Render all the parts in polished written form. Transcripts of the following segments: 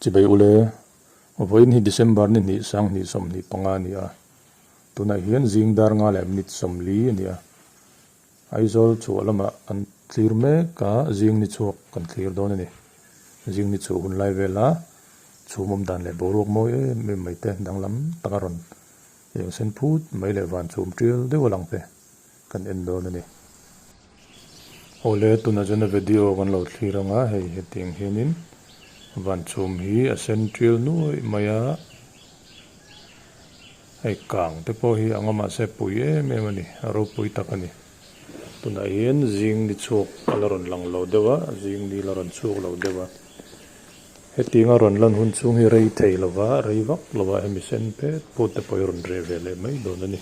Chibai ule, vawiin hi December ni hnih sanghnih 25 a ni a, tunah hian zing dar nga leh minute 40 a ni a. Aizawl chhuah lamah kan thlir mek a, zing ni chhuak kan thlir dawn a ni. Zing ni chhuah hun lai vela chhum awm dan leh boruak mawi em em mai te danglam taka rawn eng sen phut mai leh van chhum tial deuh a lang te kan en dawn a ni. Awle tunah chuan a video kan lo thlir ang a, hei hetiang hianin van chhum hi a sen tial nuaih mai a, hei kang te pawh hi anga mahse pui em em a ni, a ropui tak a ni. Tunah hian zing ni chhuak a la rawn lang lo deuh a, zing ni la rawn chhuak lo deuh a. Hetiang a rawn lan hun chhung hi rei thei lo va, rei vak lo va hemi sen pet put te pawh hi rawn reh ve leh mai dawn a ni.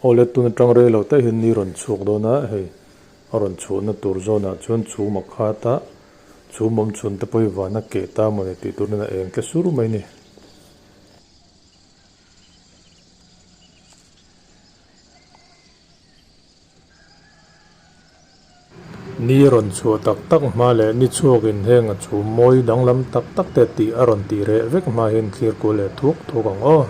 Awle tun atang rei lo te hian ni rawn chhuak dawn a, hei a rawn chhuahna tur zawnah chuan chhum a khat a, chhum awm chhun te pawh hi van a keh ta mawni tih turin a eng tle sur mai a ni. Ni rawn chhuah tak tak hma leh ni chhuakin heng a chhum mawi danglam tak tak te tih a rawn tih reh vek hma hian thlir kual leh thuak thuak ang aw.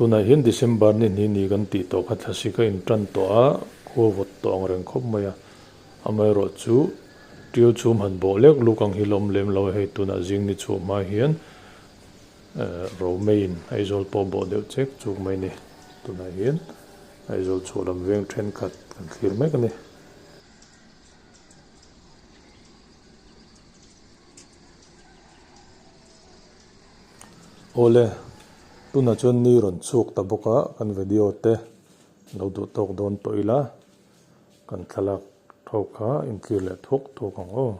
Tunah hian December ni hnih ni kan tih tawh kha thlasik a intan tawh a, khua vawt tawh ang reng khawp mai a. Amaherawhchu Ṭiau chhum han bawh lek luk ang hi lawm lem lo a, hei tunah zing ni chhuah hma hian Romeiin Aizawl pawh bawh deuh chek chuk mai a ni. Tunah hian Aizawl chhuah lam veng thenkhat kan thlir mek a ni. Awle, tunah chuan ni rawn chhuak ta bawk a, kan video te lo duh tawk dawn tawh ila, kan thlalak tho kha intlir leh thuak thuak ang aw.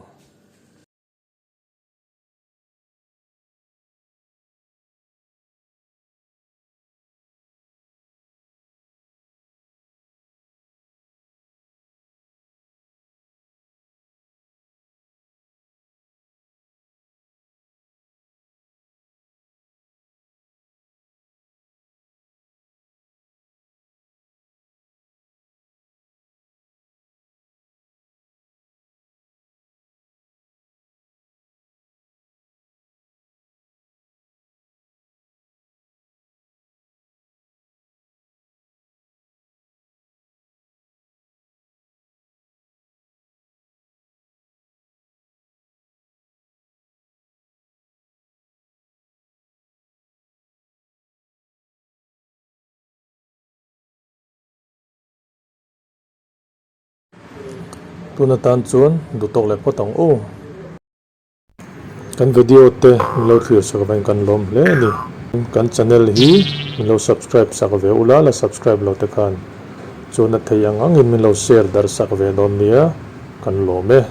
Tun atan chuan duhtawk leh phawt ang aw. Kan video te min lo thlir sak avangin kan lawm hle a ni. Kan channel hi min lo subscribe sak ve ula, la subscribe lo te khan chuan a thei ang angin min lo share darh sak ve dawn nia, kan lawm e.